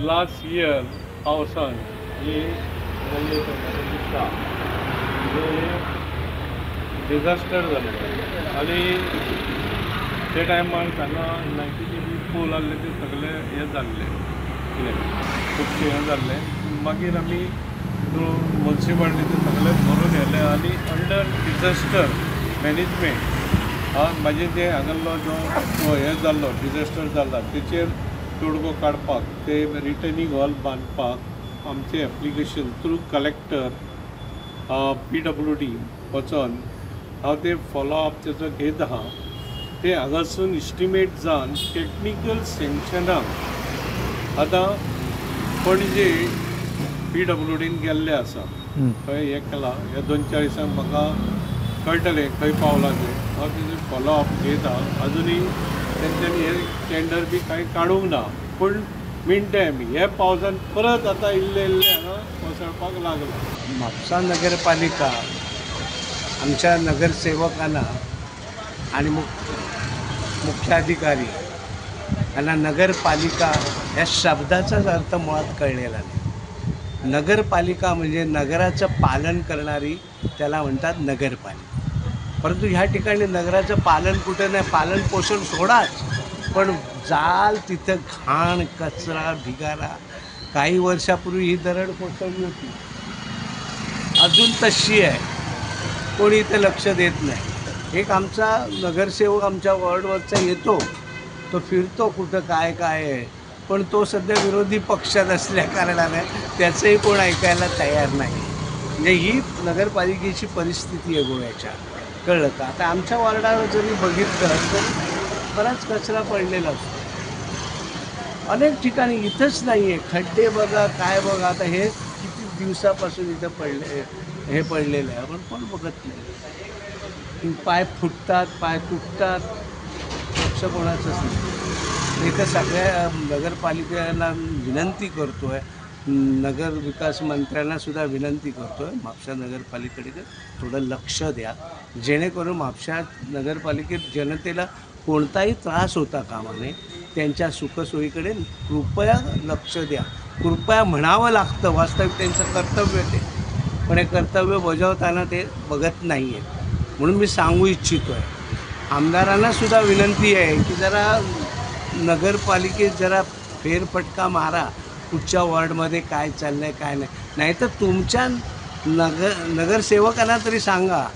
Last year पावसान ही जाल्ली दिसता डिझास्टर जालें आनी ते टायमार हांगा लायटीचे बी पोल आहले ते सगळे हे जाल्ले कितें खुबशें हें जाल्लें. मागीर आमी थ्रू मुन्सिपालिटी सगळें भरून येयलें आनी अंडर डिझास्टर मॅनेजमेंट म्हाजें जें हांगासलो जो हें जाल्लो डिझास्टर जाला तेचेर तोडगो काडपाक ते रिटर्निंग हॉल बांदपाक आमचें एप्लिकेशन थ्रू कलेक्टर PWD वचोन हांव ते फॉलोअप तेचो घेत आहा. ते हांगासून इस्टिमेट जावन टॅक्निकल सँक्शनाक आतां पणजे PWDन गेल्ले आसा. खंय हें केलां ह्या 2-4 दिसांक म्हाका कळटलें खंय पावलां तें. हांव तेजें फॉलोअप घेत आहा. अजुनूय तेंच्यांनी हे टेंडर बी कांय काडूंक ना, पूण मीन टायम हे पावसान परत आतां इल्लें इल्लें हांगा कोसळपाक लागलां. म्हापसा नगरपालिका आमच्या नगरसेवकांना आणि मुख्याधिकारी यांना नगरपालिका या शब्दाचाच अर्थ मुळात कळलेला नाही. नगरपालिका म्हणजे नगराचं पालन करणारी, त्याला म्हणतात नगरपालिका. परंतु ह्या ठिकाणी नगराचं पालन कुठं नाही. पालन पोषण सोडाच, पण जाल तिथं घाण, कचरा, ढिगारा. काही वर्षापूर्वी ही दरड कोसळली होती, अजून तशी आहे, कोणी इथं लक्ष देत नाही. एक आमचा नगरसेवक आमच्या वॉर्डवरचा येतो, तो फिरतो कुठं काय काय आहे, पण तो सध्या विरोधी पक्षात असल्या कारणाने त्याचंही कोण ऐकायला तयार नाही. म्हणजे ही नगरपालिकेची परिस्थिती आहे गोव्याच्या, कळलं का? आता आमच्या वॉर्डावर जरी बघितलं तर बराच कचरा पडलेला असतो अनेक ठिकाणी. इथंच नाही आहे, खड्डे बघा, काय बघा, आता हे किती दिवसापासून इथं पडले, हे पडलेलं आहे, पण कोण बघत नाही. पाय फुटतात, पाय तुटतात, लक्ष कोणाचंच नाही. इथं सगळ्या नगरपालिकेला विनंती करतो आहे, नगर विकास मंत्र्यांनासुद्धा विनंती करतो आहे, म्हापसा नगरपालिकेकडे थोडं लक्ष द्या, जेणेकरून म्हापसा नगरपालिकेत जनतेला कोणताही त्रास होता कामा नये. त्यांच्या सुखसोयीकडे कृपया लक्ष द्या. कृपया म्हणावं लागतं, वास्तविक त्यांचं कर्तव्य ते, पण हे कर्तव्य बजावताना ते बघत नाही आहेत. म्हणून मी सांगू इच्छितो आहे, आमदारांनासुद्धा विनंती आहे की जरा नगरपालिकेत जरा फेरफटका मारा, कुठच्या वॉर्डमध्ये काय चाललं आहे काय नाही, नाहीतर तुमच्या नगरसेवकांना तरी सांगा.